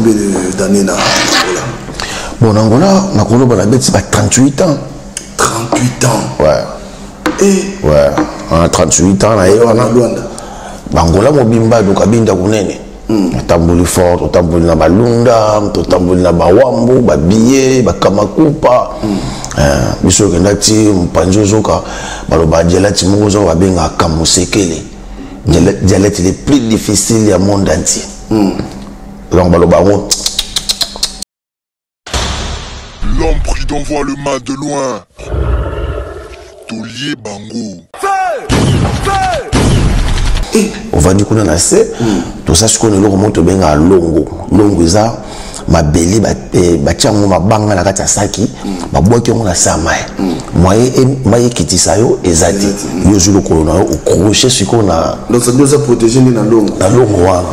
combien d'années na Angola? Bon, na Angola, nakoloba nabeti ba 38 ans. 38 ans? Ouais. Et Ouais, en 38 ans na ye wana. Luanda. Bangola mobimba dokabinda kunene. Otamboli fort, otamboli na balunda, totamboli na bawambo, babiye, bakamakupa. Biso okenda ti mopanzi ozoka baloba dialecte moko ozoka babengaka kamusekele. Dialecte le plus difficile ya monde entier. Donc baloba yango. L'homme prudent voit le mal de loin. Tolier bango. Ovandi kuna na se, toza sikoyo na eloko moko tobengaka longo. Longo eza mabele batia yango mabanga na kati ya saki, babwaki yango na se ya mai. Moyen mai ekitisa yo eza te. Yo ozwi lokolo na yo ocroche sikoyo na Donc ça doit protéger nde na longo. Na longo wana.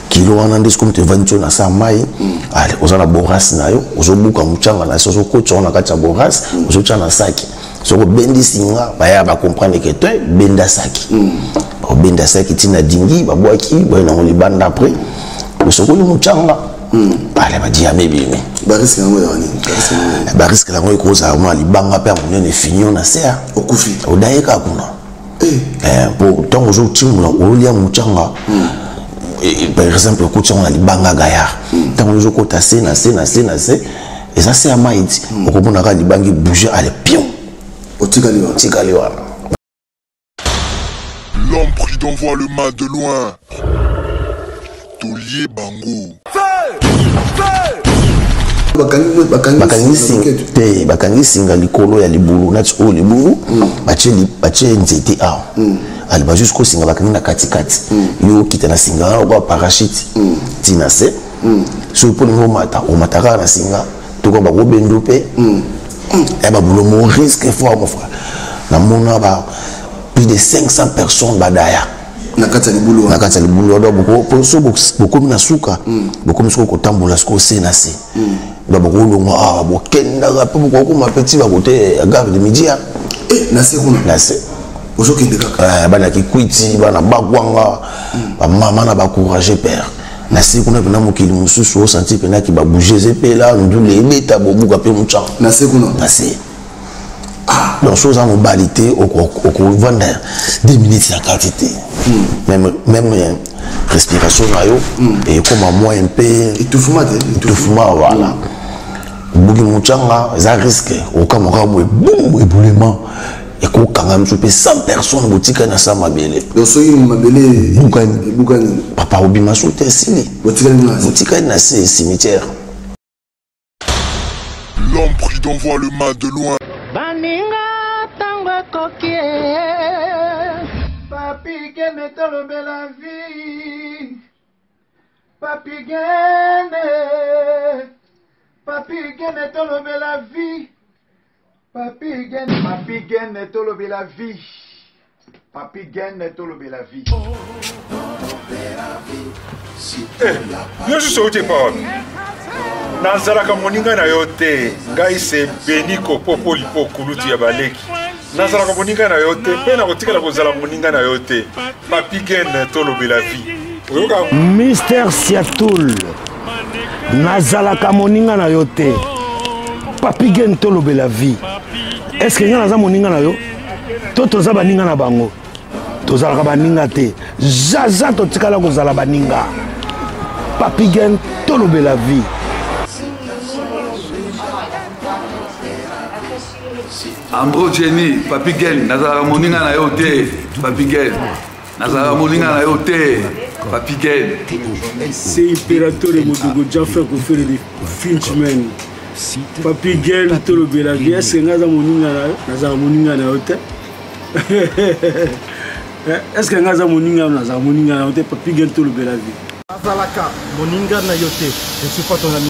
Kilo wana nde sikoyo moto evandi tio na se ya mai. Allez, oza na borase na yo, ozobuka motyanga na se, ozokotisa yango na kati ya borase, ozotya na saki. Soki obendi singa, baya ba comprendre que te benda saki. Obenda saki tina dingi, babwaki, baye nango libanda après. Osokoli motyanga. Allez, ba diamé bimi. Ba risque yango ya nini? Ba risque yango ya nini? Ba risque yango ekozala mwa libanga pe ya monene finyo na se ya. Okufi. Odayeka kuna. Po ntango ozotimbola olia motyanga. Par exemple, okoti yango na libanga gaillard. Ntango ozokota se na se na se na se, eza se ya mai ti. Okomona kaka libanga ebouge, allez, pion. Otikali wana. Otikali wana. L'homme prudent voit le mal de loin. Tolier bango. Bakangi singa te, bakangi singa likolo ya libulu, nati oyo libulu, batie nzete awa. Ale ba jusqu'au singa bakangi na katikati. Yo okita na singa wana lokola parachute. Ti na se. Soki mpo olingi omata, omata kaka na singa, toka bakobendo mpe. Ya ba boulot mo risque fort mon frère. Namona ba plus de 500 personnes badaya. Na kati ya libulu wana. Na kati ya libulu wana, donc, po so bokomi na suka, bokomi sikoyo kotambola sikoyo se na se. Donc, bokolongwa awa, bokendaka mpe bokokoma mpe ti bakote ya gare de midi ya. Na se kuna? Na se. Ozokende kaka? Bana Kikwiti, bana Bakwanga, ba mama na ba courageux père. Na se kuna mpena mokili mosusu, osanti mpena ki ba bouger ezepela, ndule ebeta, bobuka mpe motshanga. Na se kuna? Na se. Donc, soki oza mobali te, okovanda 2 minutes na kati te. Même respiration na yo, ekoma mwa un peu Étouffement te, étouffement, voilà. Obuki motshanga, eza risque. Okamwa boye, boum, éboulement. Ekokanga miso mpe 100 personnes botikali na sa mabele. Donc, soki mabele Ebukani. ebukani. Papa obima so te esili. Botikali na se. Botikali na se, cimetière. L'homme prudent voit le mal de loin. Baninga tango ekoki. Papi Gene tolobela vie. Papi Gene. Papi Gene tolobela vie. Papi Gene, Papi Gene tolobela vie. Papi Gene tolobela vie. Yo susu outi epa wapi? Nazalaka moninga na yo te. Ngai se Beniko Popo Lipo kulutu ya baleki. Nazalaka moninga na yo te mpe nakotikala kozala moninga na yo te. Papi Gene tolobela vie. Oyoka Mister Siatul, nazalaka moninga na yo te. Papi Gene tolobela vie. Est-ce que nga naza moninga na yo? To toza baninga na bango? Tozalaka baninga te. Zaza totikala kozala baninga. Papi Gene tolobela vie. Ambro Jenny, Papi Gene, nazalaka moninga na yo te. Papi Gene, nazalaka moninga na yo te. Papi Gene. C'est Imperatore Modogo, Jaffer Kofere de Finchman. Papi Gene tolobela vie. Est-ce que nga za moninga na yo? Nazalaka moninga na yo te. Est-ce que nga za moninga na yo? Nazalaka moninga na yo te. Papi Gene tolobela vie. Nazalaka moninga na yo te. Je suis pas ton ami.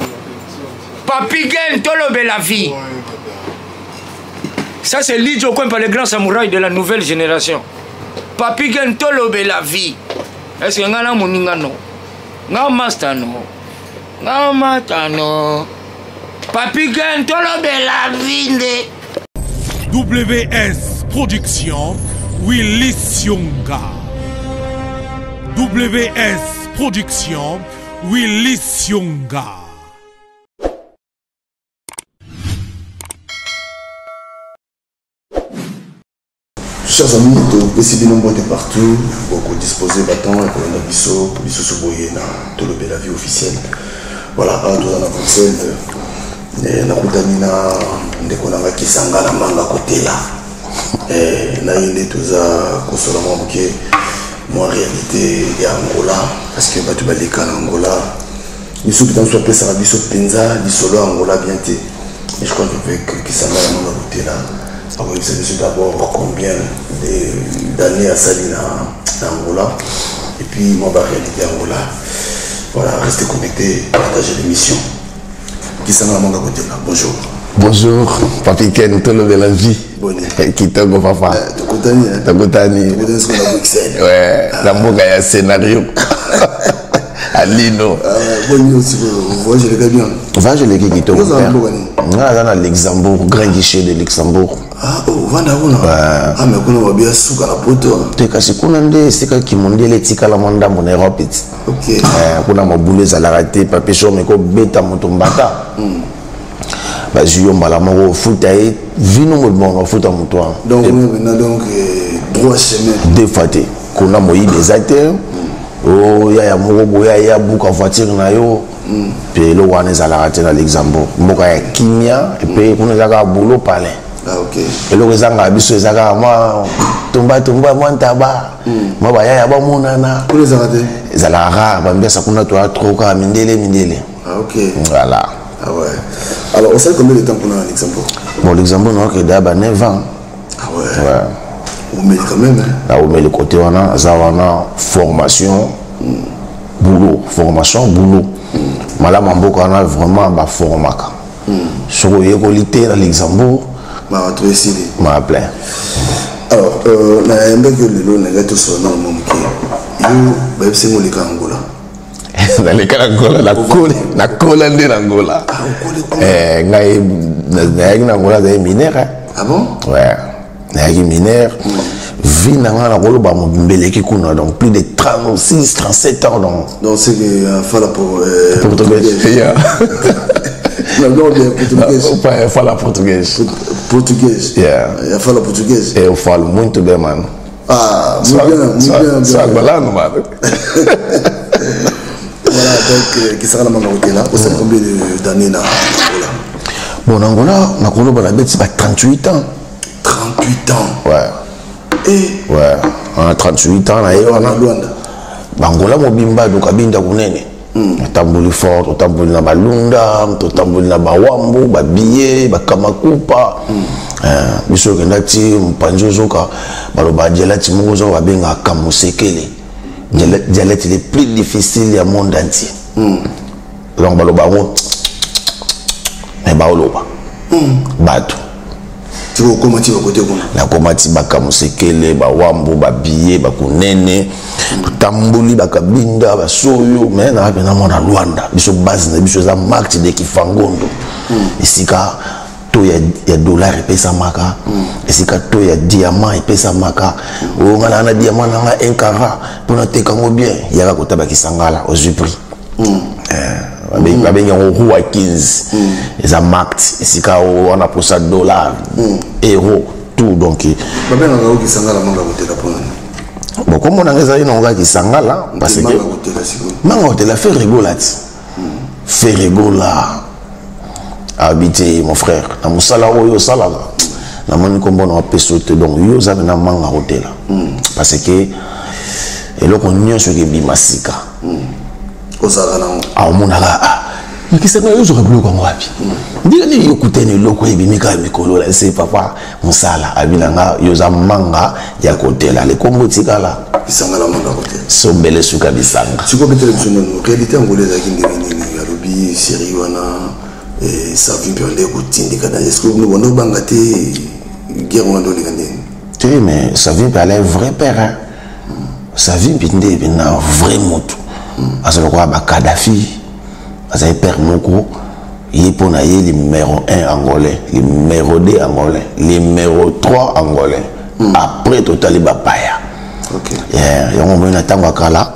Papi Gene tolobela vie. Ça c'est Lidjo Kwempa, le grand samouraï de la nouvelle génération. Papi Gene tolobela vie. Est-ce que nga na moninga no? Nga master no? Nga master no? Papi Gene tolobela vie nde. WS Production, Willy Sionga. WS Production, Willy Sionga. Chers amis, topesi bino mbote partout, bokodispose batemps ya kolanda biso lisusu boye na Tolobela Vie officielle. Voilà, awa toza na Bruxelles, eh, nakutani na ndeko na ngai Kisanga na Manga Kotela. Eh, na ye nde toza kosola mwa moke mwa réalité ya Angola, parce que bato baleka na Angola biso mpenza mosusu apesaka biso mpenza lisolo ya Angola bien te. Et je crois qu'avec Kisanga na Manga Kotela akoyebisa biso d'abord combien d'années asali na Angola et puis mwa baréalité ya Angola. Voilà, restez connectés, partagez l'émission. Kisanga na Manga Kotela, bonjour. Bonjour, Papi Ken, tolobela vie. Kitoko papa. Tokutani. Tokutani. Tokutani sikoyo na Bruxelles. Ouais, na mboka ya scénario. Alino. Boni sikoyo, voyage eleka bien. Voyage eleki kitoko. Oza na mboka nini? Nga naza na Luxembourg, grand guichet de Luxembourg. Ah, oh, ovanda kuna? Ah, mais kuna babia suka na poto. Te kasi kuna nde esika kimondele etikala mwa ndambo na Europe ti. Ok. Kuna mobulu ezalaka te, papi so omeki obeta moto mbata. Bazwi yo mbala moko ofuta ye vino mobimba ofuta moto wana. Donc, maintenant, donc, droit chemin. Deux fois te. Kuna moyibi eza te. Oya ya moko boye aya buka voiture na yo. Mpe eloko wana ezalaka te na Luxembourg. Mboka ya kimia, mpe kuna eza kaka boulot palin. Ah, ok. Eloko ezangaka biso eza kaka mwa tumba tumba mwa ntaba. Mwa bayaya bamonana. Kuna ezalaka te? Ezalaka rare, bambiasa kuna toya trop kaka mindele mindele. Ah, ok. Voilà. Ah ouais. Alors, on sait combien de temps qu'on a à Luxembourg? Bon, Luxembourg, on a déjà 9 ans. Ah ouais. Ouais. On met quand même, hein? Là, on met le côté, on a, ça, on a formation, boulot, formation, boulot. Madame Mboka, on a vraiment ba formaka. Sur l'école à Luxembourg, bah, trop essayé. M'a plein. Alors, na yamba que lelo na gato so na momuke. Yo, ba yebisi ngo leka Angola. Naleka na Angola, nakola nde na Angola. Eh, ngai nayaki na Angola, nazalaki mineur, hein. Ah bon? Ouais. Nayaki mineur. Vie na nga nakoloba mobimba eleki kuna, donc plus de 36, 37 ans, donc. Donc c'est que fala pour portugais. Yeah. Non, non, bien portugais. Opa, eu falo português. Português. Yeah. Eu falo português. Eu falo muito bem, mano. Ah, muito bien, muito bien, Sou bien. angolano, mano. Voilà, donc, qui sera la maman là? Vous savez combien d'années là, Angola? Bon, Angola, nakoloba na beti ba 38 ans. 38 ans. Ouais. Et ouais, en 38 ans na ye wana. Luanda. Bangola mobimba donc abinda kunene. Otamboli fort, otamboli na balunda, otamboli na bawambo, babillet, bakamakupa. Biso okenda ti mopanzi ozoka baloba dialecte moko ozoka babengaka kamusekele. Dialecte le plus difficile ya monde entier. Donc baloba yango mais baoloba. Bato. Ti okoma ti bakote kuna. Nakoma ti bakamusekele, bawambo, babillet, bakunene, totamboli bakabinda, basoyo, mais na mpenza mwana Luanda. Biso base na biso eza marche de Kifangondo. Esika to ya dollar epesamaka, esika to ya diamant epesamaka. Oyo nga na diamant na nga 1 carat mpona teka yango bien, yaka kotaba Kisangala ozwi prix. Babengi yango roi 15. Eza marque esika wana posa dollar, euro, tout donc. Babengaka yango Kisangala manga kotela mpona nini? Bon, kombo na nga ezali nango kaka Kisangala, parce que Manga kotela sikoyo. Manga kotela fait rigola ti. Fait rigola. Habité mon frère, na mosala oyo osalaka, namoni kombo na wapeso te, donc yo oza na manga kotela. Parce que eloko nyonso ekebima sika. Ozalaka nango. Ah, omonaka, ah, mais Kisangala yo ozwaka biloko yango wapi? Ndenge nini yo okutani eloko ebimi kaka mikolo la se papa mosala abi na nga yo oza manga ya kotela lekombo etikala. Kisangala manga kotela. Sombele suka bisanga. Sikoyo betela biso nanu réalité Angola ezalaki ndenge nini? Alobi série wana, Savi mpe bande kotindika na est-ce que bino bande obanga te guerre wana oleka ndenge? Te, mais Savi mpe ala vrai père, hein. Savi mpe nde na vrai moto. Aza lokola ba Kadhafi, azali père moko ye mpo na ye numéro 1 angolais, numéro 2 angolais, numéro 3 angolais. Après totali bapaya. Ok. Yeah, yango omoni na ntango ya kala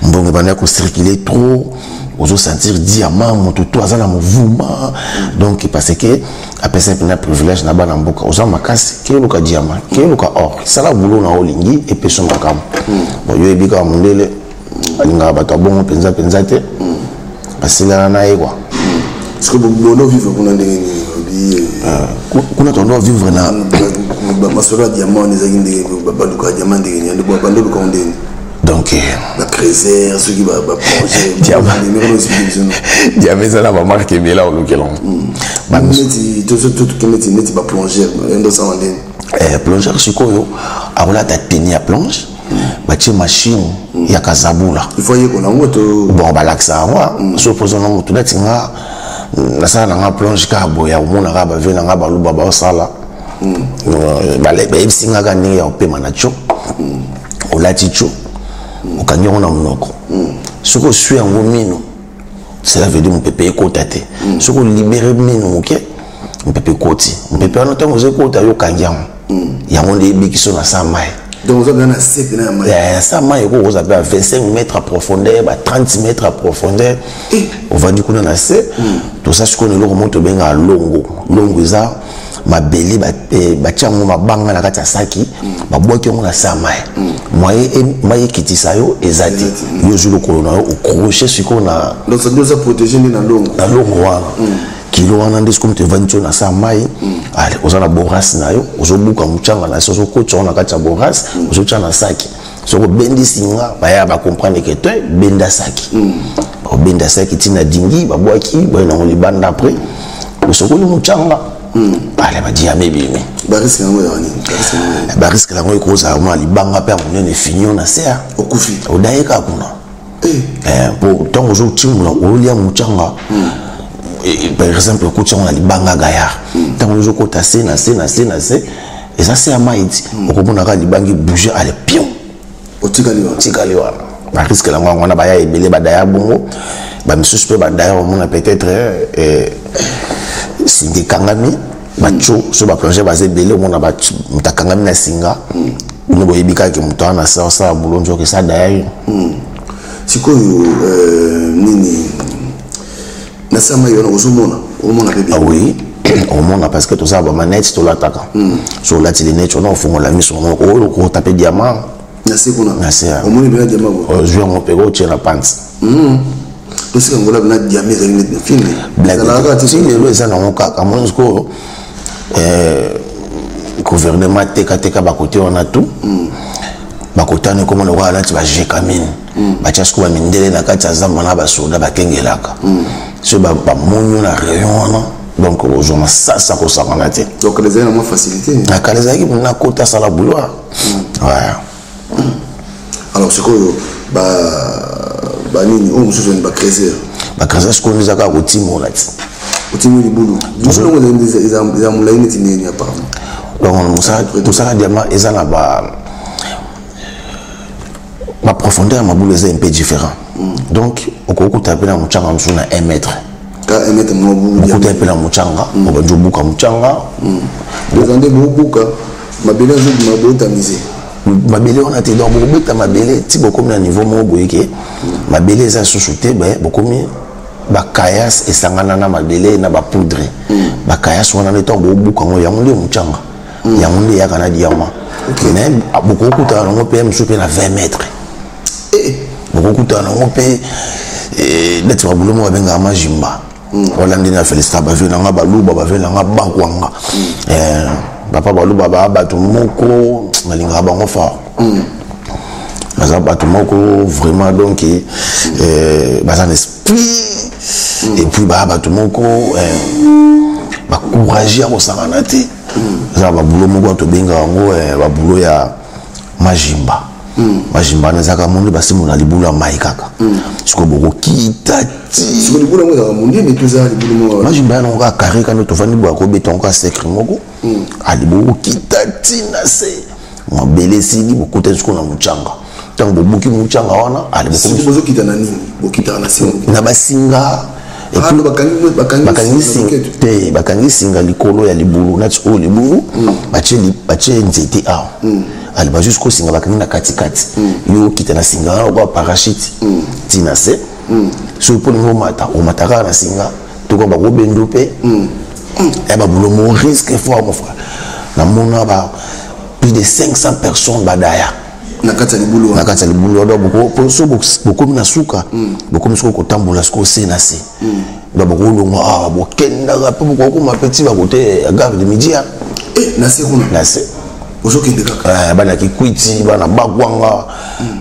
mbongo ebandaki kocircule trop, Ozosentir diamant, moto to aza na mouvement. Donc parce que apesa mpena privilège na bana mboka, oza makasi, keluka diamant, keluka or, sala boulot na olingi epesa makambo. Bon, yo oyebi kaka mondele alingaka bato ya bongo mpenza mpenza te, basilana na ye kua. Parce bono vivre kuna ndenge nini obi? Kuna tondo vivre na masolo ya diamant wana ezalaki ndenge baluka diamant ndenge nini, bando luka ngo ndenge? Donc bacreuser, soki baprojet? Diamant eza na bamarke ebele olukela. Neti toke neti baplongeur, ndo osala ndenge? Plongeur sikoyo akolata tenue ya plonge, batie machine ya kazabula. Il faut yekola yango to? Bon, balakisa yango. So poza na motu neti nga, nasala nanga plonge kaka boye, ya komona kaka bavie nanga baluba baosala, bayebisi nga kaka ndenge ya kopema na tio. Olati tio, okangi yango na monoko. Soki oswi yango mino, cela veut dire mopepe ekota te. Soki olibere mino moke, mopepe ekoti. Mopepe wana, ntango oza ekota, yo okangi yango, yango nde ebiki so na sa mai. Donc oza na se pena ya mai? Sa mai ekoki kozala mpe ya 25 mètres à profondeur, ba 30 mètres à profondeur. Ovandi kuna na se, toza sikoyo na eloko moko tobengaka longo. Longo eza mabele, batia yango mabanga na kati ya saki, babwaki yango na se ya mai. Moye mai ekitisa yo eza te. Yo ozwi lokolo na yo, ocroche sikoyo na Donc ça oza protégé nde na longo? Na longo wana, kilo wana nde sikoyo moto evandi tio na se ya mai. Ale, oza na borase na yo, ozobuka motyanga na se, ozokotisa yango na kati ya borase, ozotya na saki. Soki obendi singa, baya bacomprendre ke te, benda saki. Obenda saki ntina dingi, babwaki boye nango libanda. Après osokoli motyanga, ale, badiamant ebimi. Barisque yango ezaka nini? Barisque yango ekozala mwa libanga mpe ya monene finio na se. Okufi? Odaye kaka kuna. Po ntango ozotimbola, olia motyanga, par exemple okoti yango na libanga gaillard, ntango ozokota se na se na se na se, eza se ya mai ti okomona kaka libanga ebouge, ale, pion. Otikali wana? Tikali wana. Barisque yango yango wana. Baya ebele badaya bongo, bamisusu mpe badaya, omona peut-être singa ekangami, batio so baplonge baza ebele, omona moto akangami na singa. Bino boyebi kaka moto wana sa osala bulo, nzoka esa daya yo. Sikoyo nini na se ya mai wana ozomona, omona mpe bien? Ah oui, omona, parce que tozala bamanete tolataka. So olati lunette wana, ofongola miso moko, oyo okota mpe diamant. Na se kuna? Na se. Omoni mpena diamant bo? Ozwi yango mpe otie na panti. Tosika ngola mpena diamant ezali neti na fini. Ti lelo eza nango kaka. Moni sikoyo gouvernement atekateka bakote wana tu, bakote wana ekoma lokola nati baGécamines. Batia sikoyo bamindele na kati ya zamba na basoda bakengelaka. So bamoni yo na rayon wana, donc ozwa masasa kosakana te. Donc ezali na mwa facilité? Na kala ezalaki na kota asala boulot, ouais. Alors sikoyo banini oyo mosusu ni bacreuser? Bacreuser sikoyo eza kaka kotimola ti. Otimi libulu, libulu yango eza molai neti ndenge apparemment? Donc mosala diamant eza na ba baprofondeur ya mabulu eza un peu différent. Donc okokuta mpe na motyanga mosusu na 1 mètre. Ka 1 mètre mwa? Okuta mpe na motyanga, obandi obuka motyanga. Eza nde bobuka mabele, azobima, botamize? Mabele wana te. Donc bokobeta mabele ti bokomi na niveau moko boye ke mabele eza susu te, bokomi bacaillasse esangana na mabele na bapoudre. Bacaillasse wana nde ntango bobuka yango, yango nde motyanga, yango nde eyaka na diamant. Mais bokokutana nango mpe mosusu mpe na 20 mètre, bokokutana nango mpe neti babulo moko babengaka majimba. Wala nde na félicita bavie nanga baluba, bavie nanga bakwanga, papa baluba baa bato moko nalingaka bango fort. Baza bato moko vraiment, donc baza na esprit, et puis baa bato moko bacourage ya kosangana te. Eza babulo moko tobengaka yango babulo ya majimba. Majimba wana ezalaka moni basimbo na libulu ya mai kaka. Sikoyo bokokita ti Libulu yango ezalaka monene to eza libulu moko? Majimba yango kaka carré kani tovandi boya, kobeta yango kaka cercle moko. Ali, bokokita ti na se, mabele esili, bokota sikoyo na motyanga. Ntango bobuki motyanga wana, ali. Bozokita na nini? Bokitaka na se? Na basinga. Bakangi singa te, bakangi singa likolo ya libulu. Nati oyo libulu, batie nzete awa. Ale, bazwi sikoyo singa, bakangi na katikati. Yo okita na singa wana lokola parachute ti na se. Soki mpo olingi omata, omata kaka na singa toko bakobendu mpe ya babulo mo risque fort, mon frère. Namona ba plus de 500 personnes badaya na kati ya libulu. Na kati ya libulu. Donc so bokomi na suka, bokomi sikoyo kotambola sikoyo se na se. Donc bokolongwa awa, bokendaka mpe bokokoma mpe ti bakote ya gare de midi. Na se kuna? Na se. Ozokende kaka. Bana Kikwiti, bana Bakwanga,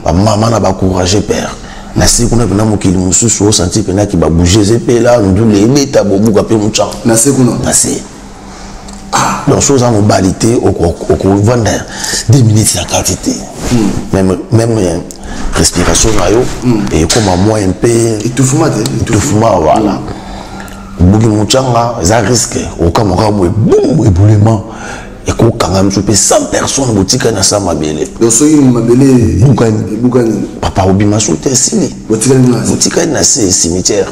bamama na bacourage père na se kuna mpena mokili mosusu osanti mpenaki babouge ezepela ndule ebeta bobuka mpe motyango. Na se kuna? Na se. Donc so oza mobali te, okovanda 2 minutes na kati te. Même respiration na yo ekoma mwa mpe étouffement te? Étouffement, voilà. Obuki motanga, eza risque. Okamaka boye, bum, éboulement ekokanga miso mpe 100 personnes botikali na sa mabele. Donc soki mabele ebukani, papa, obima so te, esili. Botikali na se, cimetière.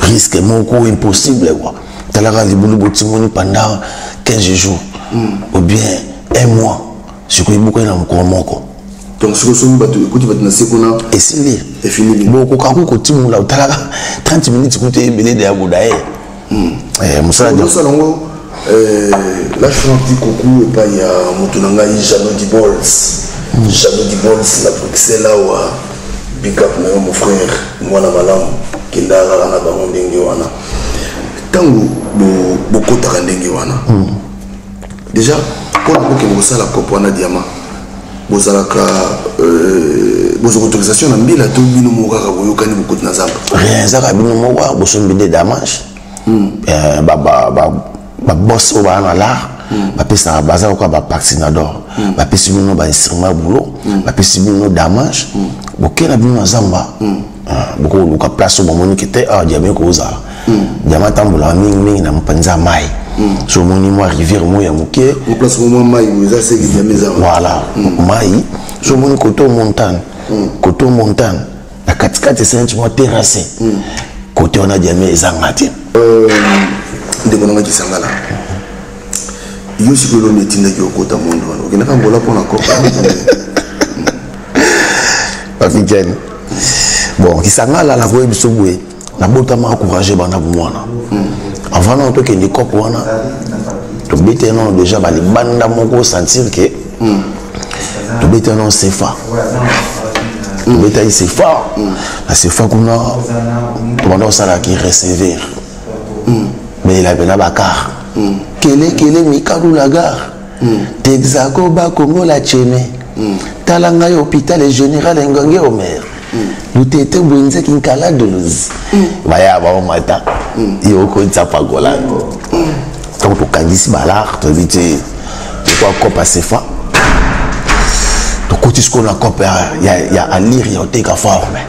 Risque moko impossible, quoi. Talaka libulu botimoni pendant 15 jours ou bien un mois, sikoyo ebukani na mokolo moko. Donc sikoyo soki bato ekuti bato na se kuna? Esili. Efini. Bokoka ku kotimula, otalaka 30 minutes kutu ebele de ya boda ye mosala. Osala yango. Là, je fais un petit coucou epai ya moto na ngai Jano Dibols, Jano Dibols na Bruxelles awa. Big up na yo, mon frère, mwana malamu. Kenda kaka na bango ndenge wana. Ntango bokotaka ndenge wana déjà mpona kokende kosala kope wana diamant, bozalaka bozwaka autorisation na mbila to bino moko kaka boyokani, bokoti na zamba? Rien, ezaka bino moko bosombi nde damage. Baboss oyo baa na l'art bapesaka, baza lokola bapatinador, bapesi bino bainstrument boulot, bapesi bino damage, boke na bino na zamba, bokoluka place oyo bamoniki te awa diamant ekozala. Diamant atambolaka mingimingi na mopanzi ya mai. So omoni mwa rivière moko ya moke, place mwa mai eza, seki diamant eza. Voilà, mai. So omoni koto montagne, koto montagne na katikati esali mwa terrasse, kote wana diamant ezanga te. Ndeko nanga Kisangala, yo sikoyo eloni etindaki okota mondo wana, okendaka Ngola mpona kopa? Bafikene, bon, Kisangala nakoyebi biso boye, nabotama encourage banda bomwana. Avant nano tokende cope wana, tobete nano déjà balibanda moko, sentir ke tobete nano sefa, tobetaki sefa. Na sefa kuna tobanda kosalaki recevoir beyela mpena bacar kele kele mikalu la gare Texaco bakongola cheme. Tala ngai, hôpital général Engange Omer lutete bwenzeki nkala 12 baya baomata ye okotisa pakola. Ntango tokangisi balar, toyebi te tokwa cope asefa, tokoti sikoyo na cope ya alire ya oteka forme.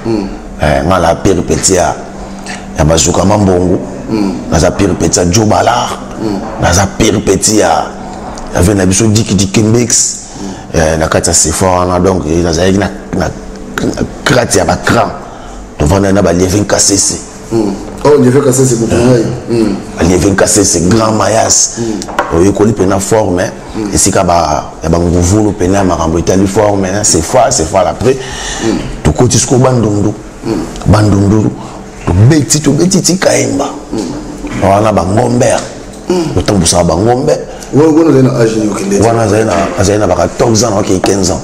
Nga na pire petit ya bazuka mambongo, naza pire petit ya jo balar, naza pire petit ya ve na biso diki dikembex na kati ya sefa wana. Donc nazalaki na kati ya bacran, tovanda na balievin Kasese. Oh, Lievin Kasese, moto ngai. Balievin Kasese, grand mayas, oyekoli mpena forme esika ya banguvulu mpena ya makambo etali forme sefa. Sefa après tokoti sikoyo Bandundu. Bandundu tobeti, tobeti ti Kayemba wana, bangombe totambusaka bangombe. Wana azali na ba 14 ans, nakokei 15 ans.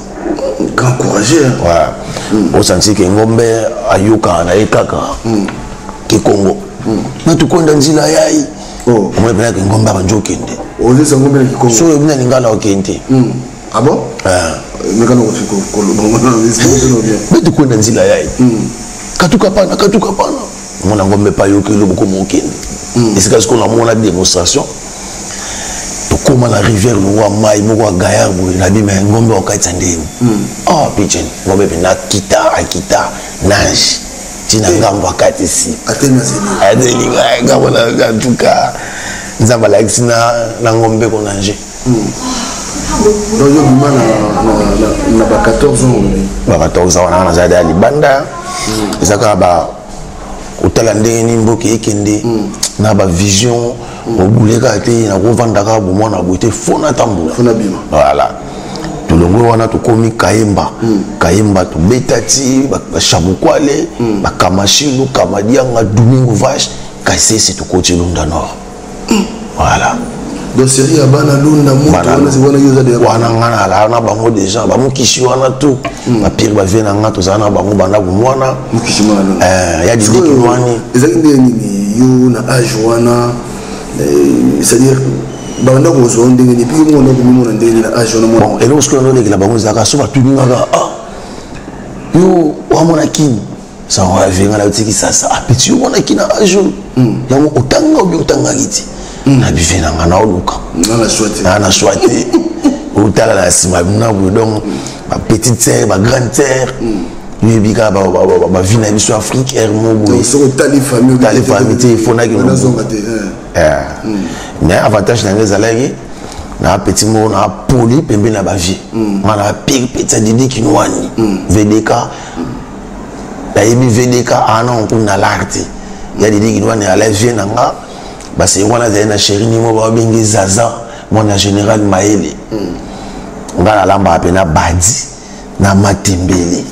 Grand courageux. Ouais, osanti ke ngombe ayokaka na ye kaka ke Kongo natukonda nzila yai, omoni mpena ke ngombe abandi okende. Ozesa ngombe na Kikongo? So oyebi na lingala, okende te. Ah bon? Betukonda nzila yai, katuka pana, katuka pana, omona ngombe pa yoki eloko koma okende esika. Sikoyo namona démonstration, tokóma na rivière longwa mai moko ya gaillard boye, nabima ngombe okatisa ndeni. Oh pichen, ngombe mpenza akita, akita nage ntina ngambo, akatisi atelinga ngambo na. En tout cas, Nzambe alakisi na ngombe konange. Donc yo bima na ba 14 ans olobi? Ba 14 ans wana nazali ya libanda. Eza kaka kotala ndenge nini mboka ekende na bavision obule kaka te, nakovanda kaka bomwana boye te, fo natambola. Fo nabima. Voilà. Tolongwe wana, tokomi Kayemba. Kayemba tobeta ti Bashamukwale, Bakamashilu, Kamadianga, Domingo Vache, Kasese, tokoti Lunda Nord. Voilà. Donc série ya bana Lunda, moto wana, yo oza deya? Wana nga nalala na bango déjà, bamokishi wana tout, bapire bavie na nga, tozala na bango banda bomwana. Mokishi mwana Lunda. Ya Didiki Nwani. Ezalaki ndenge nini yo na age wana, c'est-à-dire banda kozwa ndenge nini, mpe mona komimona ndenge nini na age wana mwana? Bon, eloko sikoyo nalolekela bango ezalaka so batuni ngaka: "Ah, yo wamona kini sango ya venga na otiki sasa apeti yo monaki na age oyo yango, otanga obi otangaki ti na bive na nga naoluka naa na choix te, otala na nsima na boye." Donc bapetite sœur, bagrande sœur, yoyebi kaka bavie na biso Afrique aire mo boye. Soki otali famille. Tali famille te, efonaki. Nazonga te. Mais avantage na ngai ezalaki na petit moko na poli pembeni na bavie nga na pire petit ya Didi Kinwani, VDK. Nayebi VDK ana nkunda lar te ya Didi Kinwani, ala vie na nga. Base wana azali na chéri nimo, babengi Zaza, mwana général Mayele. Nga nalambaka mpe na badi na matembele,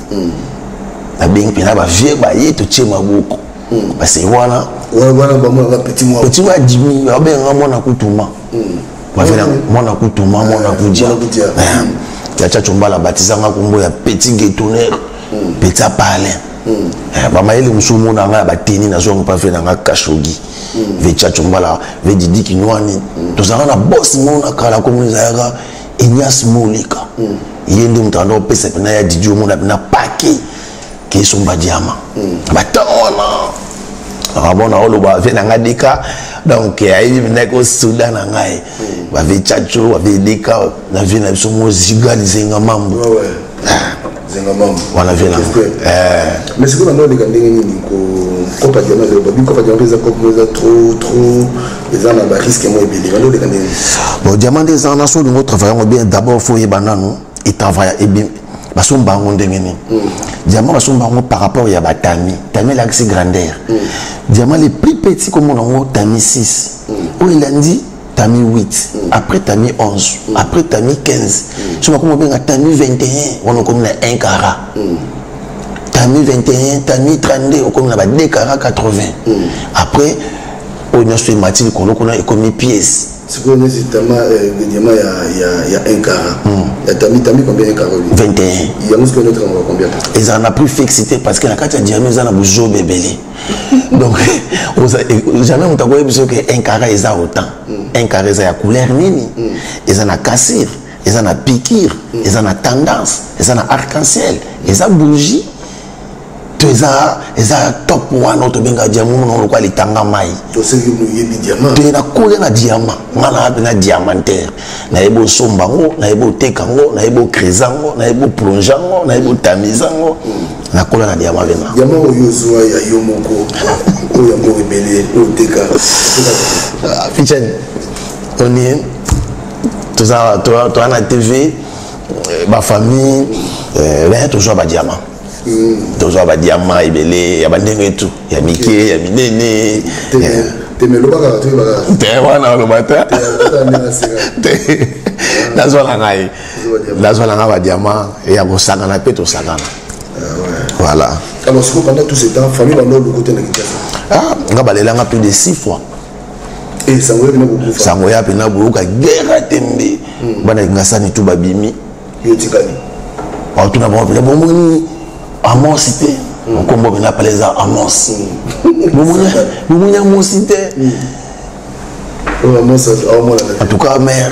nabengi mpena bavie baye, totie maboko. Parce wana wana bamonaka petit mwa. Petit mwa dimi, babengaka mwana kutuma, mwana kutuma, mwana kudia. Ya Tcha Tchombala batizanga kombo ya petit guettoner, petit apalin. Bamayele mosusu omona nga ya bateni, nazwango mpa ve nanga Kashogi, ve Tcha Tchombala, ve Didi Kinwani. Tozalaka na bos mona kala, kombo ezalaka Ignace Moleka. Ye nde moto anda opesa mpena ya Didi, omona mpena pake ke esomba diama batango wana. Akamona oloba ve na nga Deka, donc ayebi mpena kosuda na ngai, bave Chacho, bave Deka na vie na biso mo ziga lizenga mambo. Zenga mambo. Wana vie na. Mais sikoyo banda oleka ndenge nini kopa diamant? Ezali babi kopa diamant mpe eza kope eza trop trop, eza na barisque mo ebele. Banda oleka ndenge nini? Bon, diamant nde eza wana, so olingi otravaille yango bien, d'abord faut oyeba nanu etravaille ebi basomba yango ndenge nini. Diamant basomba yango par rapport ya batami. Tami elakisi grandeur. Diamant le plus petit komona yango tami 6, oyo elandi tami 8, après tami 11, après tami 15. So bakoma obenga tami 21, wana okomi na 1 carat. Tami 21, tami 32, okomi na ba 2 carat 80. Après oyo nyonso emati likolo kuna, ekomi pièce. Sikoyo neti tama diamant ya 1 carat ya tami combien, 1 carat? 21. Yango sikoyo notaka combien? Ezala na prix fixe te, parce que na kati ya diamant eza na bozoba ebele. Donc jamais moto akoyebi soki 1 carat eza autant. 1 carat eza ya couleur nini, eza na cassure, eza na piqûre, eza na tendance, eza na arc-en-ciel, eza bougie to eza top. Wana oyo tobenga diamant, mona lokola litanga mai. Toseki oyebi diamant. Te, nakolia na diamant. Nga na mpe na diamantaire, nayebi osomba yango, nayebi oteka yango, nayebi ocreuser yango, nayebi oplonge yango, nayebi otamize yango. Nakola na diamant vema. Diamant oyo ozwa ya yo moko, oyo yango ebele, oyo oteka? Fichen oni toza na TV, bafamille, tozwa badiamant, tozwa badiamant ebele ya bandenge tu, ya mike, ya minene. Te, toyebaka. Te, wana oloba te. Te, nazwa na ngai, nazwa na ngai badiamant ya kosakana mpe tosakana. Voilà. Alors sikoyo, pendant tout ce temps, famille banda oluku te na Kinshasa? Ah, nga balelanga plus de six fois. Sango ya pena kokufa? Sango ya pena boyoka guerre atembe, bana Kingasani tu babimi. Yo tikali? Batuna bango mpena: "Bomoni Amos te?" Nkombo mpena pale eza Amos. "Bomoni Amosi te?" En tout cas, mare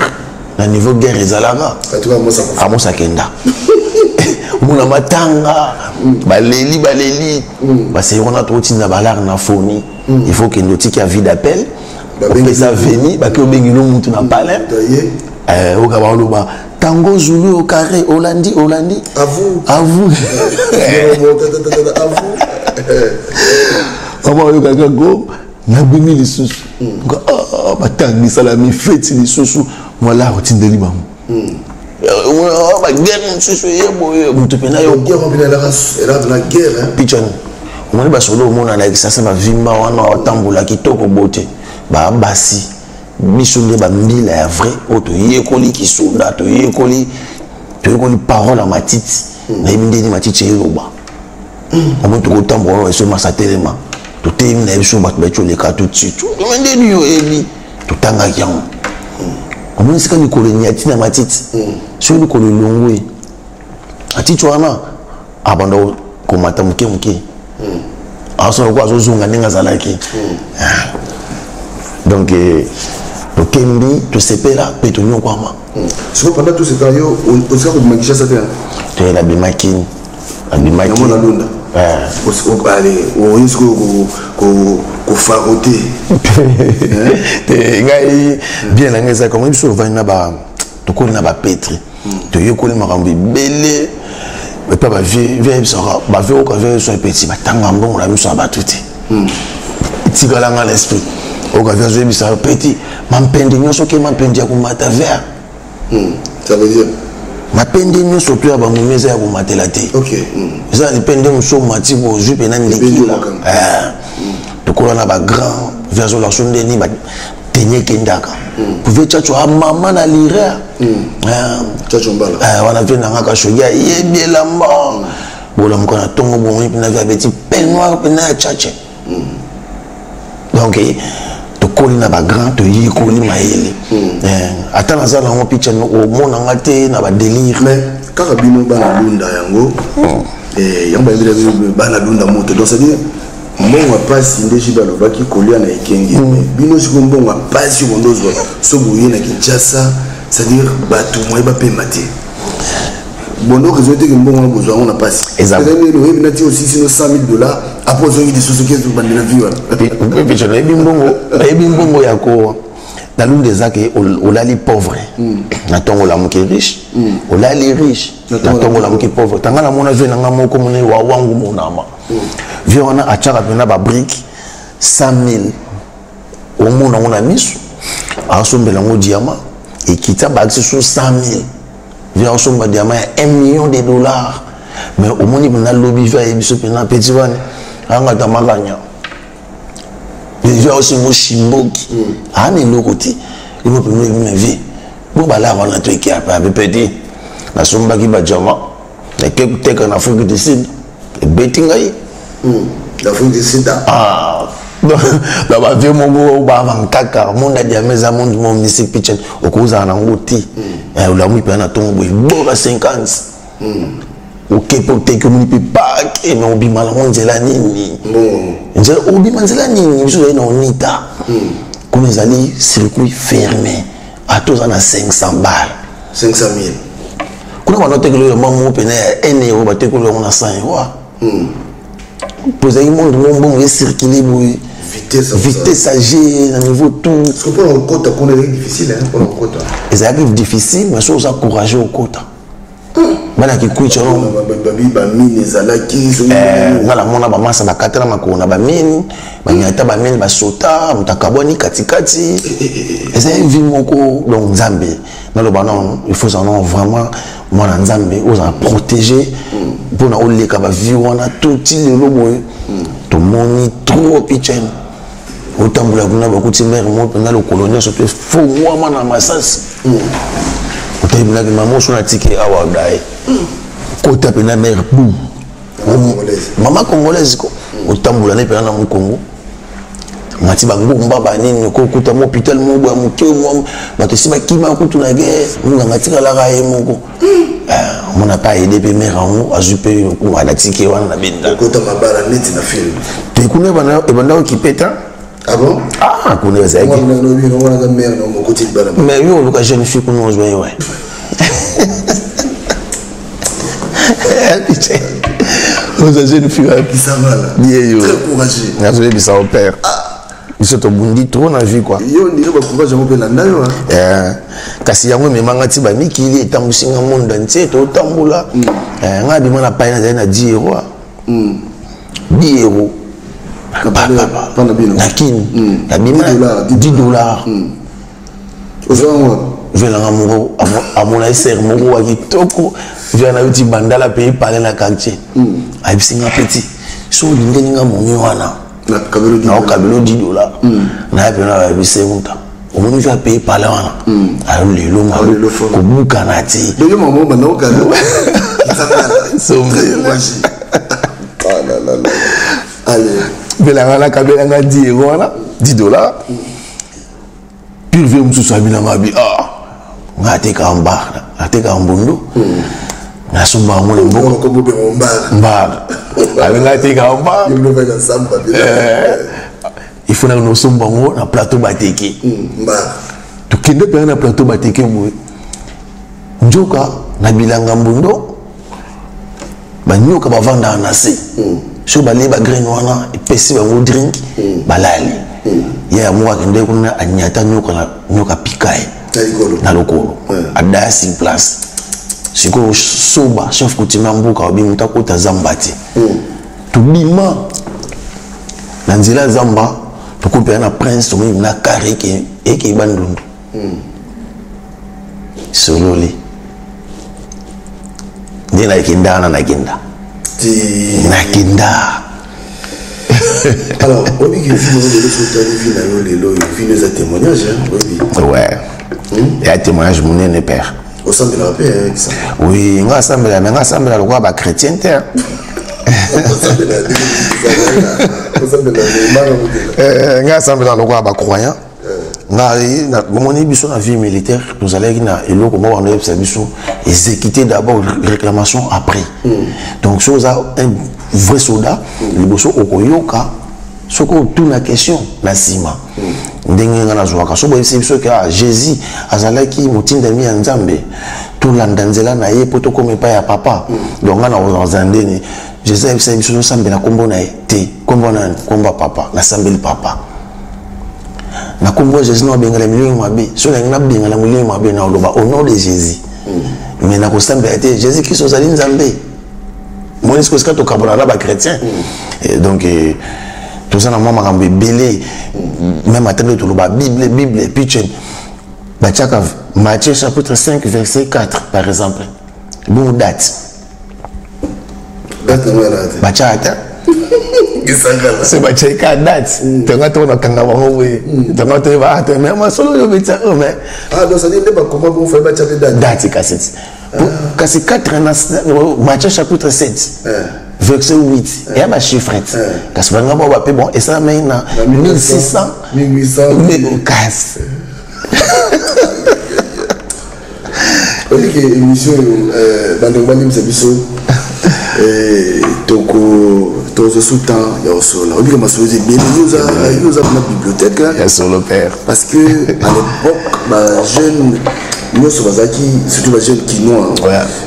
na niveau guerre ezalaka, Amos akenda. Omona matanga, baleli baleli, basei wana totinda balare na foni. Il faut kende otiki avis d'appel, opesa veni, bake obengi no mutu na palin, oka baoloba tango zulu au carré, olandi olandi. Avu. Avu mama oyokaka go nabimi lisusu, batangisalami feti lisusu, mwala otindeli bango baguerre mosusu eye boye, moto mpena yo pichani. Omoni basolo, omona na Kisasa bavimba wana, batambola kitoko bote, babasi biso nde bambila ya vrai oyo toyekoli kisunda, toyekoli. Toyekoli parole ya matiti. Nayebi ndeni matiti eloba. Omoni tokotambola wana eso masa telema. Totelemi na biso bato baiti oleka totitu. Ndeni yo oyebi. Totangaki yango. Omoni esika likolo enyati na matiti. Soki likolo elongwe. Matiti wana abanda komata moke moke. Asala lokola azozonga ndenge azalaki. Donc tokembi, tosepela mpe tonyokwama. Sikoyo pendant tout ce temps yo osika kobima Kinshasa te? Te, nabimaki, nabimaki. Yango na Lunda. Oye sikoyo kofarote? Te, ngai bien na ngai ezalaka moi biso ovandi na ba tokoli na bapetri, toyekoli makambo ebele epa bavie. Vie ayebisaka bavie oyoka vie so epeti batanga mbongo na miso ya bato te. Etikala nga na esprit. Oyoka vie azoyebisaka peti mampende nyonso ke mampende ya komata vert. Ça veut dire? Mapende nyonso to ya bamumi eza ya komatela te. Eza na lipende mosusu omati bozwi mpena ndekila. Tokola na bagrand vie azolakso ndeni tenye ekendaka. Pouve Tchatcho amama na lire wana vie nanga kashogi ayebi elamba bolamuka na ntongo bomoi mpena vie abeti peignoir mpena ya Tchatche. Donc tokoli na bagrand, toyekoli mayele. Ata naza nango picha omonanga te na badelire. Mais kaka bino bana Lunda yango, yango bayebela bana Lunda moto. Donc c'est à dire mbongo ya pasi nde Jibe alobaki kolia na ekenge. Bino sikoyo mbongo ya pasi okondo ozwa so boye na Kinshasa, c'est-à-dire bato moye bapema te. Bondo raison te ke mbongo wana bozwa yango na pasi. Oyebi nati osisi no 100 000 dollars, apo ozongi lisusu ke bandela vi wana. Picho, nayebi mbongo, nayebi mbongo ya ko na Lunda eza ke olali pauvre, na ntongo olamuki riche, olali riche, na ntongo olamuki pauvre. Tanga namona vie nanga moko mone wawangu monama. Vie wana atiaka mpena babrike 100 000, omona yango na miso, asombela yango diamant, ekita bakisi so 100 000. Vie asomba diamant ya 1 million de dollars, mais omoni mpena lobi vie ayebi so mpena petit wana angata makanya. Vie aosengo shimboki aana eloko te emo mpena oyebi ma vie bo balaka wana to eke ape ape petit nasombaki badiamant nake koteka na Afrique du Sud, ebeti ngai. L'Afrique du Sud? Ah, na bavie moko bavankaka monde ya diamant eza monde mo mystique pichen okozala nango te. Olamu mpena na ntongo boye boka 50 oke mpe oteki, omoni mpe pake me obima nango nzela nini? Nzela obima nzela nini? Biso ozali na onita kuna ezali circuit fermé. Ata oza na 500 balle, 500 000 kuna bando otekeli oyo mwa moko pene ya 1 euro, batekeli yango na 100 euro. Po ezalaki monde mo mbongo ecircule boye, vitesse age na niveau tout. Mpona kokota kuna ezalaki difficile? Mpona kokota? Ezalaki difficile, mais soki oza courageux okota. Bana Kikwit. Bamine ezalaki? Nga namona bamasa bakatana makolo na bamine, banyata bamine, basota moto akabwani katikati. Ezali vie moko. Donc Nzambe naloba non, il faut zala vraiment mwana Nzambe, ozala protégé mpona oleka bavie wana. Toti lelo boye tomoni trop pichen otambola kuna, bakuti mare moko mpenza lokolo nyonso mpe fongwama na masasi. Otayebinaki mama oso natiki awa daye kota mpena mare bu mama congolaise ko otambola ne mpena na mokongo mati bangomba banini kokuta mo hôpital moko boya moke mwa bato esi bakima kutu na guerre, monganga atikalaka ye moko. Omona mpe aide mpe mare yango azwi mpe alatiki wana na benda. Okota mabala neti na film? Te, kuna ebanda okipe ta. Ah bon? Ah, kuna ezalaki. Mais yo oluka jeune fille kuna ozwa ye wa oza jeune fille wapi? Ye yo nazoyebisa o père, biso tobundi trop na vie quoi. Yo ndire bacourage yango mpe landa yo. Kasi yango ememanga ti bamikili, etambusinga monde entier, totambola. Ngai abima na pai, nazali na 10 euro, 10 euro na Kini, nabima 10 dollars. Velanga moko amona esere moko wa kitoko via na yuti Bandala pays pale na quartier. Ayebisi nga: petit, so olingeli nga momi wana naokabelo 10 dollar. Naye mpena bayebisi muta Omoni vi apaye pala wana alo lelo nga kobukana te. Belanga nakabelanga 10 euro wana, 10 $. Pire vie mosusu abinanga abi: ah, nga atekaka mbar, atekaka mbundu, nasomba yango na mboka mbar. Abe nga atekaka mbar, il faut naka nosomba yango na Plateau Bateke. Tokende mpenza na Plateau Bateke boye, nzoka na bilanga mbundo banyoka bavandaka na se. Soki balie bagraine wana, epesi bango drink, balali. Ye ya moko akende kuna, anyata nyoka na nyoka, pika ye na lokolo, adaya sur place. Sikoyo soba chef coutumier mboka obi moto akota zamba te. Tobima na nzela ya zamba, tokopela na prince, tomoni na kare eke Bandundu. Sololi nde nakenda wana, nakenda, nakenda. Alors, oyebi ke vie na yo lelo, soki otali vie na yo lelo oyo, vie eza témoignage, oyebi? Ouais, eya témoignage monene, père. Osambelaka mpe? Oui, nga asambela, mais nga asambela lokola bachrétien te. Nga asambela lokola bacroyant. Ngai bomoni biso na vie militaire, tozalaki na eloko moko bando oyebisa biso: exécuter d'abord, réclamation après. Donc soki oza un vrai soldat, liboso okoyoka, soki otuna question na nsima. Ndenge nga nazwaka, so boyebisi biso ke ah, Jésus azalaki motindami ya Nzambe, tolanda nzela na ye mpo tokóma epai ya papa. Donc nga nakozala ndeni Jésus ayebisa biso tosambela nkombo na ye te, nkombo nani? Nkombo ya papa. Nasambeli papa na nkombo ya Jésus, na babengela milimo mabe. So nalingi nabengela molimo mabe, na oloba au nom de Jésus, mais nakosambela te Jésus Christ ozali Nzambe. Moni sikoyo esika tokabola na bachrétien. Donc toza na mwa makambo ebele. Même ata nde toloba Bible, Bible pichen batiaka Matthieu chapitre 5 verset 4 par exemple, bongo date batiaka te, se batiaka date. Tonga to nakanga bango boye, tonga toyeba te, mais masolo oyo obetisa oyo, mais date kasi 4 na Matthieu chapitre 7 verset 8, eya bachiffre te, kasi balinga bao bape. Bon, esalamaki na 1600 kasi. Olike émission oyo, bandeko balimbisa biso, toko tozwa su temps ya kosolola. Obika masolo eza ebele, yo oza na bibliothèque. Ya solo, père. Parce que à l'époque, bajeune nyonso bazalaki, surtout bajeune kinois,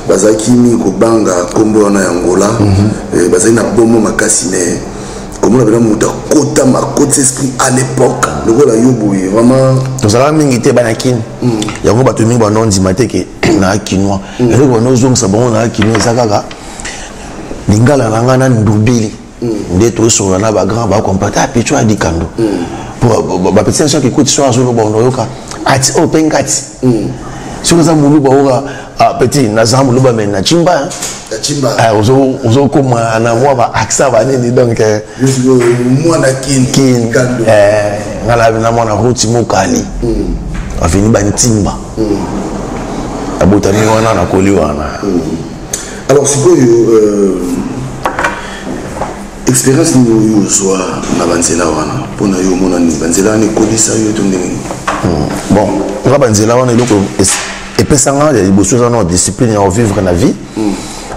bazalaki mingi kobanga nkombo wana ya Ngola. Bazali na bomo makasi, mais komona mpena moto akota makoti esprit à l'époque lokola yo boye, vraiment. Tozalaka mingi te bana Kini. Yango bato mingi banondima te ke naa kinois. Eloko banozongisa bango naa kinois eza kaka lingala na ngai na ndubili nde tosolola na bagrand, bacomprendre: ah, picho adikando. Bapeti na soki ekuti so azoloba, oyoka ati oyo mpe ngati. Soki oza moluba, oyoka: ah, petit, naza moluba mais na chimba. Ozokoma na mwa ba accent banini, donc mwana Kin, nga na mwana Ruti Mokali, aveni Bantimba, abotami wana, nakoli wana. Alors sikoyo, expérience nini oyo ozwa na banzela wana mpona yo omona nini? Banzela wana ekolisa yo to ndenge nini? Bon, nga banzela wana, eloko epesanga ya liboso eza na discipline ya kovivre na vie.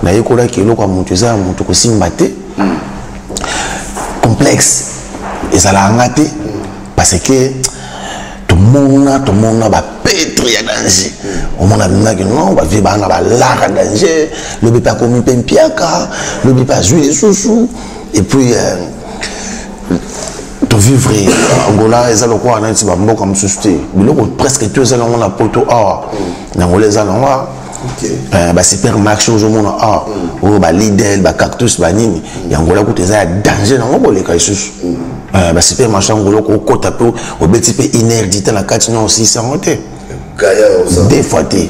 Nayekolaki eloko ya moto eza ya moto, kosimba te. Complexe ezalaka nga te, parce que tomona bapetre ya danger. Omona bimaki non, bavie baa na balara danger, lobi mpe akomi mpe mpiaka, lobi mpe azwi lisusu. Et puis tovivre Angola eza lokola neti bamboka mosusu te. Biloko presque tout eza nango na poto awa, na Angola eza nango. Basupermarché ozomona awa oyo, baLidl, bacactus, banini, yangola kutu eza ya danger nango koleka lisusu. Basupermarché Angola, okokota mpe obeti mpe une heure du temps na kati na osisi yango te, deux fois te.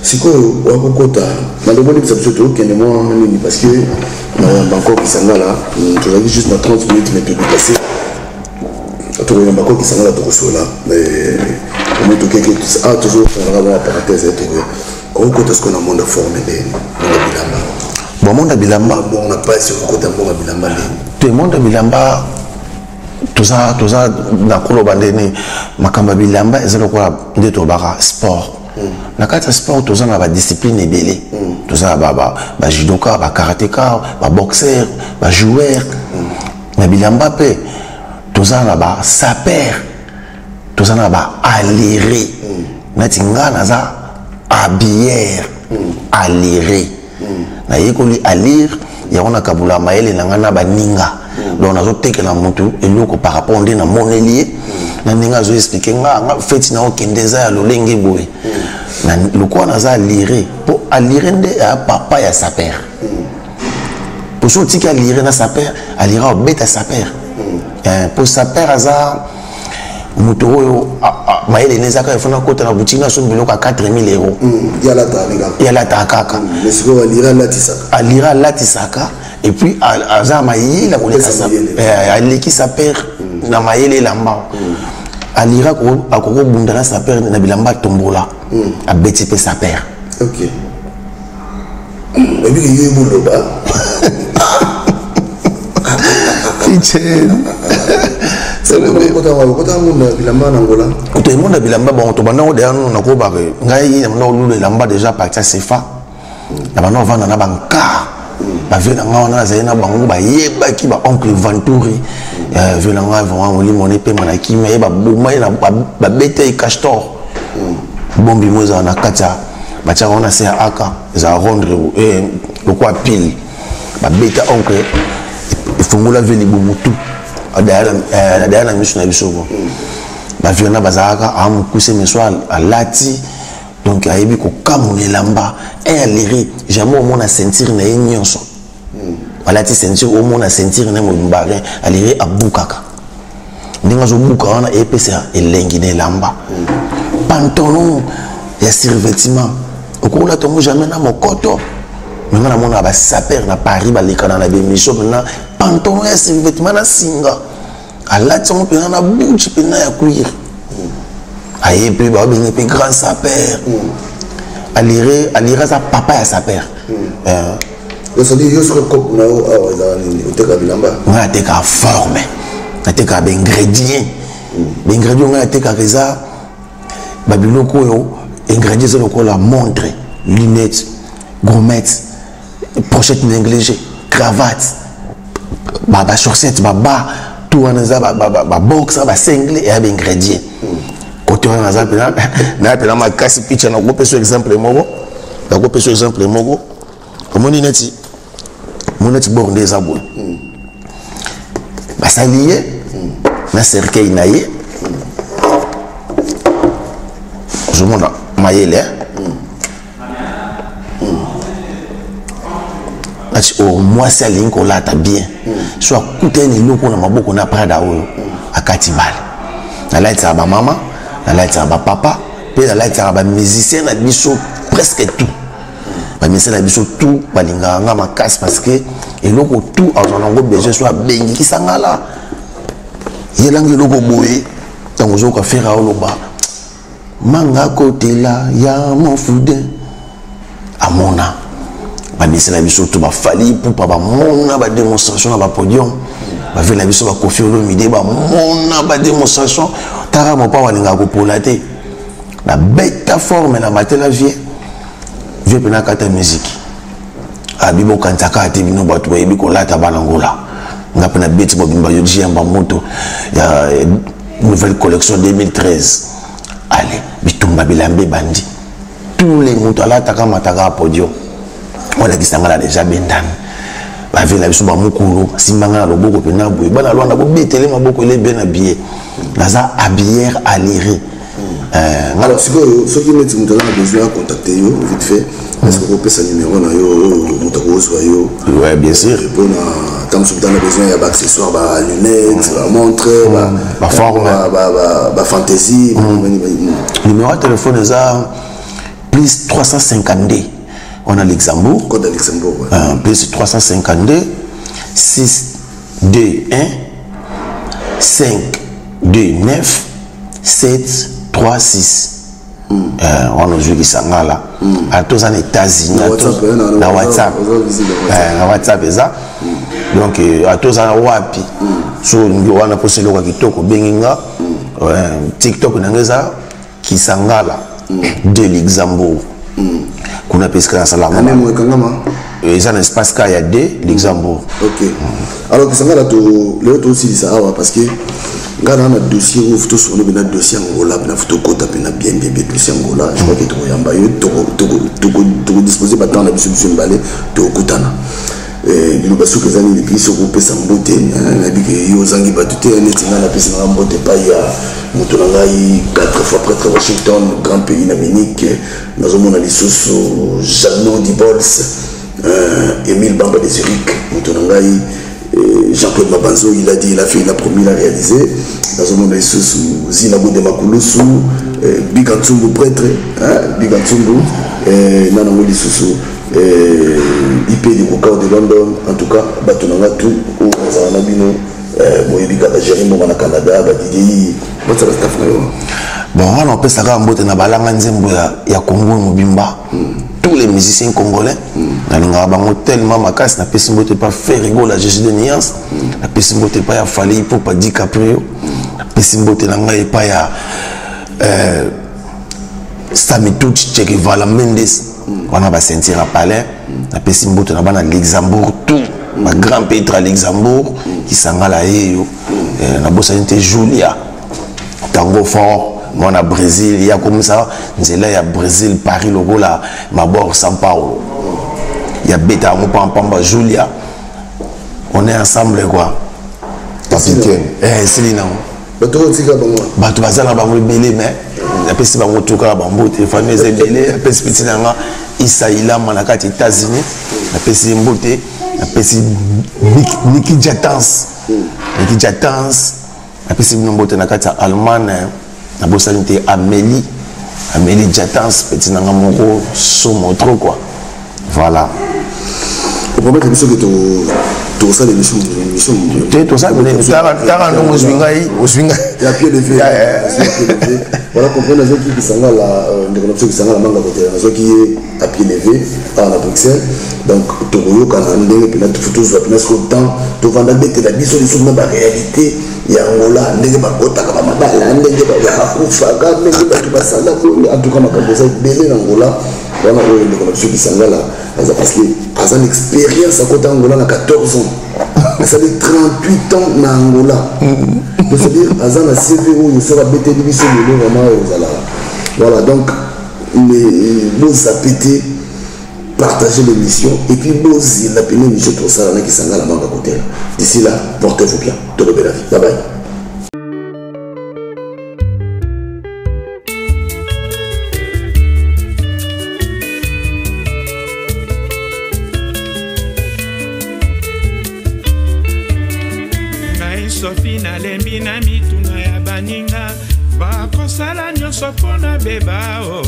Sikoyo wakokota bandeko, bolebisa biso, tokende mwa nini, parce que na yamba encore Kisangala, tozalaki juste na 30 minutes, mais todépassé. Tokoyamba kokisanga na tokosola omoi tokeke awa, tozofongaka mwa parenthèse, tokoya okokota sikoyo na monde ya forme ndeni, monde ya bilamba. Bon, monde ya bilamba. Bongo na mpasi okokota mbongo ya bilamba ndeni? Te, monde ya bilamba, toza na koloba ndeni, makambo ya bilamba eza lokola nde tolobaka sport. Na kati ya sport toza na badiscipline ebele. Toza na bajudoka, bakarateka, baboxer, bajoueur. Na bilamba mpe toza na basaper, toza na baalire. Neti nga naza habilleur alire, nayekoli alire yango, nakabula mayele na ngai na baninga. Donc nazotekela motu eloko par rapport nde namoneli ye na ndenge azoexpliquer nga. Nga feti na okende eza ya lolenge boye. Lokola naza alire, mpo alire nde ya papa ya saper, po so otiki alire na saper, alire obeta saper, mpo saper aza moto oyo mayele ne ezaka efona kota na boutique na sombi biloko ya 4000 euros. Yalataka kaka. Alire alatisaka, et puis aza mayele koleka, aleki saper na mayele elamba. Alire akoki kobunda na saper na bilamba, atombola, abeti mpe saper. Ebiki yo eboloba. Kitchen. Okota munda bilamba na Ngola? Toyemonda bilamba. Bon, tobanda ngo deya nano, nakobaka ngai na banda kolula elamba déjà parti ya Sefa. Na banda kovanda na banka bavie na ngai wana, nazali na bango, bayebaki baoncle Venturi, vie na ngai vraiment, molimo na epema na kimia. Ye baboma ye, babeta ye castor bombi mo ezala na kati ya batiaka wana se ya aka, ezala rondre lokwa pile. Babeta oncle, efongola vie libumu tu daya na miso na biso. Ko bavie wana bazalaka amokuse meso alati, donc ayebi kokamona elamba. Un alere, jamais omona ceinture na ye nyonso alati ceinture, omona ceinture na ye mobimba rien. Alere abukaka ndenge azobuka wana, eyepesa elengi na elamba. Pantalon ya survêtement okolata yango jamais na mokoto. Mais nga namona basaper na Paris balekana na bémission mpena pantalon ya survêtement na singa, alati yango mpena na buchi mpena ya cuir. Aye mpe babenge mpe grand saper. Alire, alire aza papa ya saper. C'est-à-dire yo soki cope na yo awa ezala nini? Oteka bilamba? Ngai natekaka forme, natekaka baingrédient. Baingrédient ngai natekaka eza babiloko oyo, ingrédient eza lokola montre, lunette, gourmette, pochette négligée, cravate, bachaussette, baba tout wana eza babox, basingle, eya baingrédient. Kote wana naza mpena, naya mpena makasi. Picha, nakopesa exemple moko, nakopesa exemple moko. Omoni neti, omoni neti bor nde eza boye, basali ye na cercueil na ye, ozomona mayele nati oyo mwasi alingi kolata bien, so akutani eloko na maboko na Prada oyo akati bale. Nalatisaka bamama, nalatisaka bapapa, mpe nalatisaka bamusicien na biso, presque tout bamusicien na biso tout balingaka nga makasi, parce que eloko tout azwa nango besoin, so abengikisa nga la yelanga eloko boye. Ntango ozoyoka Ferre oloba manga kotela ya mofude, amona bamusicien na biso to baFally Ipupa, bamona badémonstration na bapodium. Bavie na biso baKoffi Olomide, bamona badémonstration. Taka mopa balingaka kopola te, na beta forme na matela vie, vie mpena kata ya musique. Abi bokanisaka te bino bato bayebi kolata bana Ngola. Nga mpe na beti mobimba yo jiyamba moto ya nouvelle collection 2013. Ale bitumba bilamba ebandi, tous les moto alataka mataka podium, olakisa nga na déjà bendani. Bavie na biso bamokolo simbanga na loboko mpena boye, bana Lwanda bobetele maboko elebe na billet. Naza habilleur alire. Alors sikoyo, soki neti moto aza na besoin ya contacter yo vite fait, est ce que okopesa numéro na yo oyo moto akozwa yo? Ouais, bien sûr. Mpona ntango soki aza na besoin ya baaccessoire, balunette, bamontre, baforme, bafantaisie. Numéro ya téléphone eza plus 352 wana Luxembourg. Code ya Luxembourg, ouais. Plus 352 6 2 1 5. 2 9 7 3 6. Wana ozwi Kisangala, ata oza na États-Unis, na WhatsApp, na WhatsApp eza. Donc ata oza wapi, so olingi wana mposa eloko ya kitoko, obengi nga. TikTok na nga eza Kisangala de Luxembourg. Kuna mpe esika nasala yango eza na espace ka ya de Luxembourg. Ok, alors Kisangala, lelo tosilisa awa parce que nga na dossier oyo tosolo mpena dossier Angola, mpena fo tokota mpena bien bien bien dossier Angola. Je crois que tokoyamba yo, tokodispose batemps na biso, biso mibale tokokutana. Liloba soki eza nini, puis soki opesa mbote, nayebi ke yo ozangi bato te. Neti ngai napesi nanga mbote epai ya moto na ngai, 4 fois prêtre Washington, grand pays na Munich. Nazomona lisusu Jano Dibols, Emile Bamba de Zurich, moto na ngai Jean-Claude Mabanzo, il a dit, il a fait, il a promis, il a réalisé. Nazomona lisusu Zina Gode Makulusu, Bigantsumbu prêtre, Bigantsumbu nanango lisusu IP de Kokao de London. En tout cas bato na nga tout oyo nazala na bino, boyebi kaka Géri Mbonga na Canada, badidei batisaka staff na yo. Bon, wana opesaka mbote na balanga nzembo ya Congo mobimba, tous les musiciens congolais, nalingaka bango tellement makasi. Napesi mbote pa Ferre Gola, Jésus de nuance. Napesi mbote epai ya Fally Ipupa, DiCaprio. Napesi mbote na ngai epai ya Samituch Chekevala Mendes, wana baceinture ya palais. Napesi mbote na bana Luxembourg, tout bagrand petre ya Luxembourg. Kisangala yeyo, nabosani te Julia Tango Fort, mwana Brésil, ya komisa nzela ya Brésil Paris lokola mabor San Paulo, ya beta yango pampamba. Julia, on est ensemble quoi. Esili nango. Bato otika bango. Bato baza na bango ebele, mais napesi bango tu kaka bambote. Famille eza ebele. Napesi peti na nga Isa Ilama na kati États-Unis, napesi ye mbote. Napesi Niki Jatans, Niki Jatans, napesi bino mbote na kati ya Allemagne. Nabosani te Amélie, Amélie Jatans, peti na nga moko somo trop quoi, voilà. Opromettre biso ke tosala émission. Te, tosala tanga ndongo ozwi ngai, ozwi ngai. Ya pied levé, voilà, comprendre. Nazwaki Kisangala, ndeko na biso Kisangala manga kotela, nazwaki ye à pied levé awa na Bruxelles. Donc tokoyokana ndenge mpena tozwa mpena siko temps, tovanda, betela biso lisusu na baréalité ya Angola, ndenge bakotaka bamabala, ndenge bakufaka, ndenge bato basala. En tout cas makambo eza ebele na Angola wana. Oyo ndeko na biso Kisangala aza, parce que aza na expérience, akota Angola na 14 ans, asali 38 ans na Angola. Donc c'est-à-dire aza na CV oyo soki abeteli biso lelo, vraiment ozala. Voilà, donc bozape te, partagez l'émission et puis bozela pene émission tosala na Kisangala manga kotela. D'ici là, portez-vous bien. Tolobela vie, bye bye. Ngai Sofi, nalembi na mituna ya baninga, bakosala nyonso mpo na beba o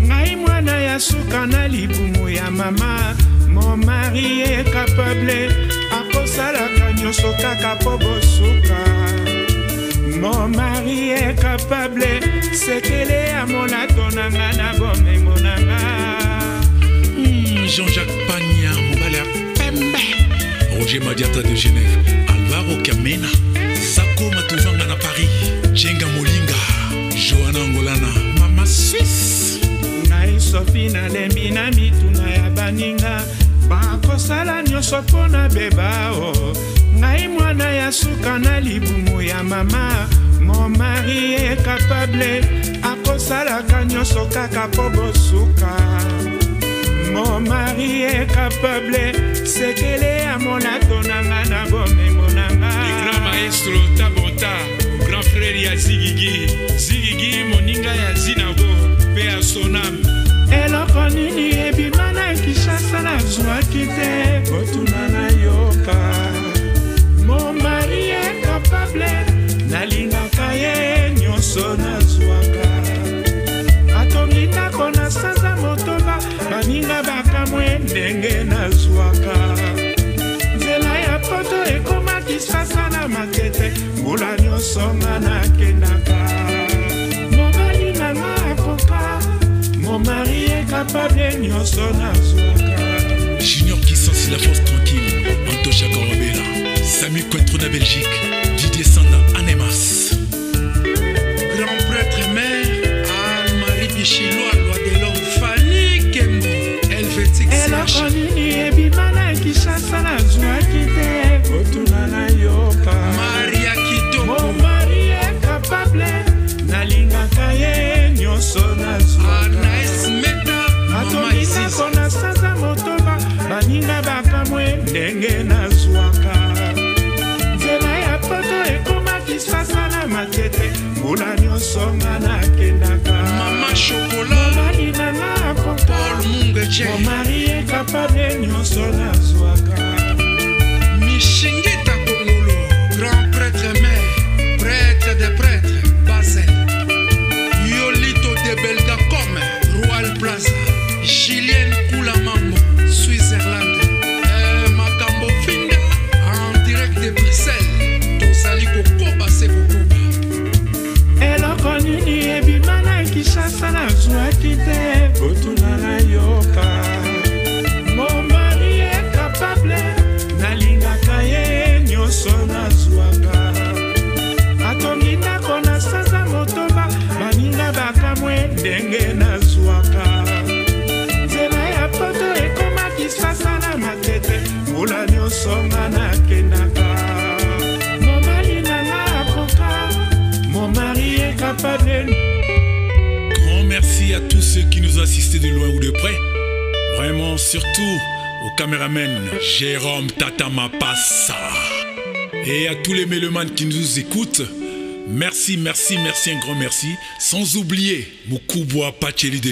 ngai mwana ya suka na libumu ya mama. Mon mari est capable, akosalaka nyonso kaka mpo bosuka. Mon mari est capable, sekele ya molato na nga na bomengo na nga. Jean-Jacques Pagna, mobali ya pembe, Roger Madiata de Genève, Alvaro Kamena, Sako Matuvanga na Paris, Jenga Molinga, Johanna Angolana, Mama Suisse. Ngai Sofi, nalembi na mituna ya baninga, bakosala nyonso mpo na beba o ngai mwana ya suka na libumu ya mama. Mon mari est capable, akosalaka nyonso kaka mpo bosuka. Mon mari est capable, sekele ya molato na nga na bomengo na nga. Le grand maestro Tabota, grand frère ya Zigigi, Zigigi moninga ya Zinago mpe ya Sonam. Eloko nini ebima na Kinshasa nazwaki te, kotuna nayoka. Mon mari est capable, nalingaka ye nyonso nazwaka. Atongi ndako na sanza 9, baninga bakamwe ndenge nazwaka. Nzela ya poto ekoma Kinshasa na Matete, mbula. nyonso nga nakendaka. Mobali na nga akoka, mon mari est capable nyonso nazwaka. Junior Kissansi, la force tranquille, Antosha Korobela, Samy Cointreau na Belgique, Didier Sanda Anemas. Grand prêtre mère, Anne-Marie Bichilwa, loi de l'homme, Fanny Kembo, Helvétique Eloko nini ebima na Kinshasa nazwaki te, kotuna nayoka. Maria Kitoko. Mon mari est capable, nalingaka ye nyonso nazwaka. Anaïs Meta, Mama Atongi Isis. ndako na sanza 8, baninga bakamwe ndenge nazwaka. Nzela ya poto ekoma Kisasa na Matete, mbula nyonso nga nakendaka. Mama Chocolat. Mobali na nga akoka, Paul Mungeche. mon mari est capable nyonso nazwaka. Mishingita Kongolo, grand prêtre mère, prêtre des prêtres, Basel. Yolito de Belgacom, Royal Plaza. Julienne Koulamambo, Switzerland. Makambo Finda, en direct de Bruxelles. Tozali kokoba se kokoba. Eloko nini ebima na Kinshasa nazwaki te, kotuna nayoka. Mon mari est capable, nalingaka ye nyonso nazwaka. Atongi ndako na sanza 8, baninga bakamwe ndenge nazwaka. Nzela ya poto ekoma Kisasa na Matete, mbula nyonso nga nakendaka. Mobali na nga akoka, mon mari est capable. Grand merci à tous ceux qui nous ont assistés de loin ou de près. Vraiment, surtout au caméraman Jérôme Tata Mapassa. Et à tous les mélomanes qui nous écoutent, merci, merci, merci, un grand merci. Sans oublier Mukubwa Pacheli de